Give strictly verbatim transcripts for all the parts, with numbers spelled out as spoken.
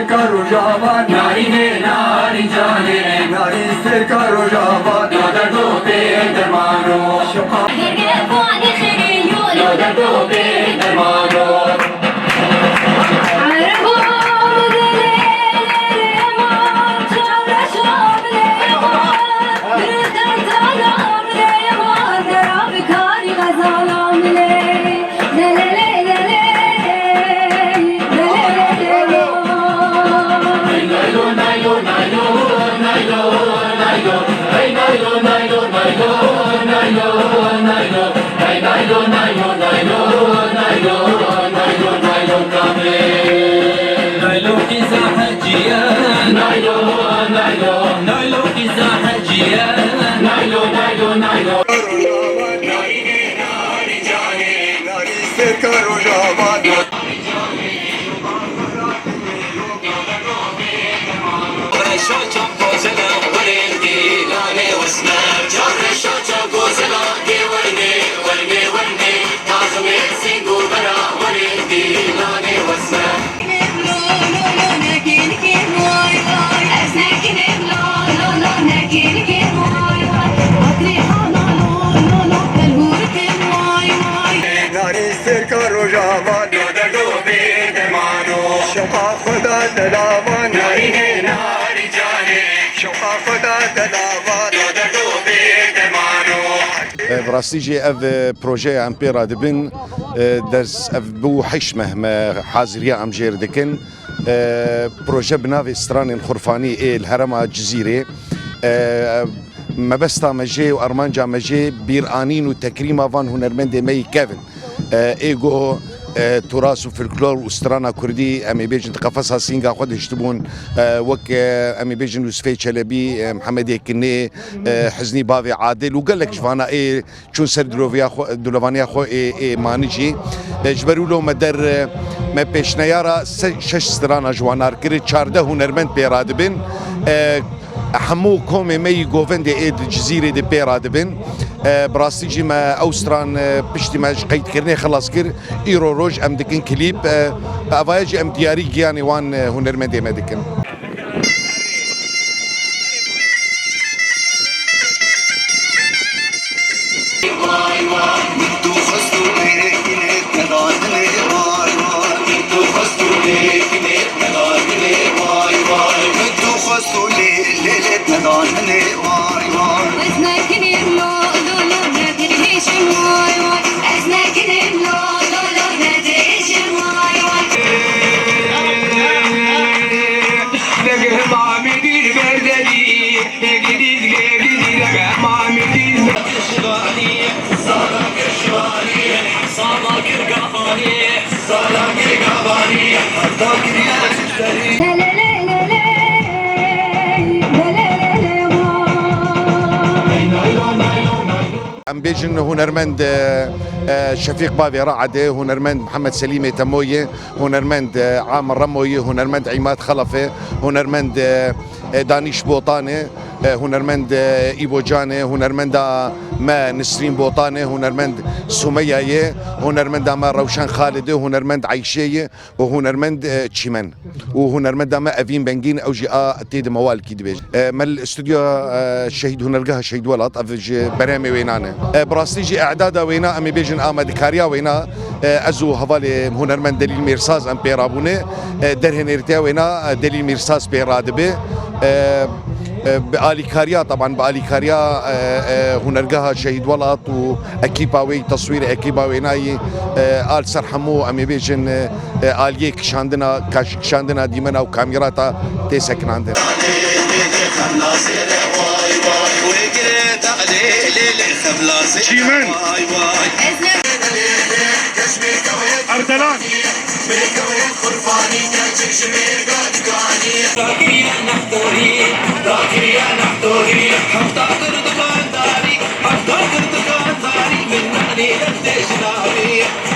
Ka rojava narînê, narîn canê, narîn sêr ka rojava, lo derdo bê dermano. Şoqa Gerge puanê xêrê yo, lo derdo bê dermano. Ergo dele ma çavreşa bile ma, bir tantana bile ma, dera bikari gazala bile. Narî sêrka rojava, lo derdo bê dermano. Şoqa xwe da delava, narînê narî canê. Şoqa xwe da delava, lo derdo bê dermano. E, bi rastî jî ev, e, projeya em pê re dibin, e, ders ev bû heşt meh me haziriya em jêr dikin. E, proje bi navê Stranên Xurfanî ê li herêma Cizîrê. E, mebesta me jê û armanca me jê bîranîn û tekrîma van hunermendê me yî kevin. E, ê ku, e, turas û folklor û strana kurdî, em ê bêjin, di qefesa sînga xwe de hiştibûn, e, wek, e, em ê bêjin, Yusufê Çelebî, e, Mihemedê Kinê, e, Hiznî Bavê Adil û gelek ji vana ê çûn ser diloviya xwe, dilovaniya xwe ê, ê manijî. E, ji ber wilo me der, e, me pêşneyara se-, şeş strana ji wan nar kir, çardeh hunermend pê radibin. E, hemû komê me yî govendê ê di Cizîrê de pê radibin. E, bi rastî jî me ew stran, e, piştî me ji qeydkirinê xilas kir. Îro roj em dikin klîp. E, evaya jî em diyarî giyanê wan, e, hunermendê me dikin. Em bêjin hunermend, e, e, Şefîq Bavê Raedê, hunermend Mihemed Selîmê Temoyê, hunermend, e, Amir Remoyê, hunermend Îmad Xelefê, hunermend, e, e, Danîş Botanê, e, hunermend, e, Îbo Canê, hunermenda me Nisrîn Botanê, hunermend Sumeyayê, hunermenda me Rewşen Xalidê, hunermend Eyşeyê û hunermend, e, Çîmen. Û hunermenda me Evîn Bengîn, ew jî a tê di mewalkî dibêje. E, me li stûdyoya, e, Şehîd, hunergeha Şehîd Welat, ev ji berhemê wênan e. E, bi rastî jî e'dada wêna, em ê bêjin amadekariya wêna, e, ez û hevalê hunermend Delîl Mêrsaz em pê rabûne. E, derhênerîtiya wêna, e, Delîl Mêrsaz pê radibe. E, e, bi alîkariya, teban bi alîkariya, e, e, hunergeha Şehîd Welat û ekîpa wê, teswîr ekîpa wêna yî, e, a li ser hemû, em ê bêjin, e, e, aliyê kişandina, kaş-, kişandina dîmena û kamîrata tê sekinandin. Çîmen. Erdelan.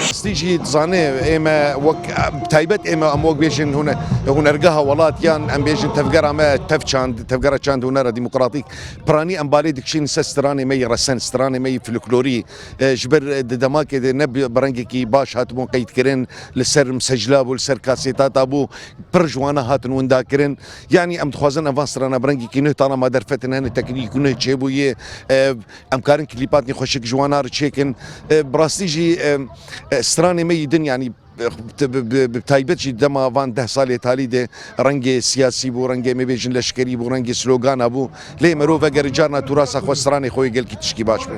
Rastî jî dizane, ême wek, taybet ême em wek bêjin hune-, hunergeha welat yan em bêjin tevgera me tev çand, tevgera çand hunera demokratîk, piranî em balê dikişîn ser stranê me yê resen, stranê me yê folklorî. E, ji ber, e, di demakê de ne bi, bi rengekî baş hatibûn qeydkirin, li ser misecla bû, li ser kasêtata bû, pir ji wana hatin winda kirin. Yanî em dixwazin em van strana bi rengekî nuh tana ma derfetin hene teknîk nuh çêbûyê. E, em karin klîpatnî xweşik ji wana re çêkin. E, bi rastî jî, e, e, stranê me yî din, yanî, e, bi, bi, bi, bi taybet jî dema van deh salê talî de rengê siyasî bû, rengê me bêjin leşkerî bû, rengê slogana bû. Lê merov eger carna tu rasa xwe stranê xwe yê gelkî tişkî baş be.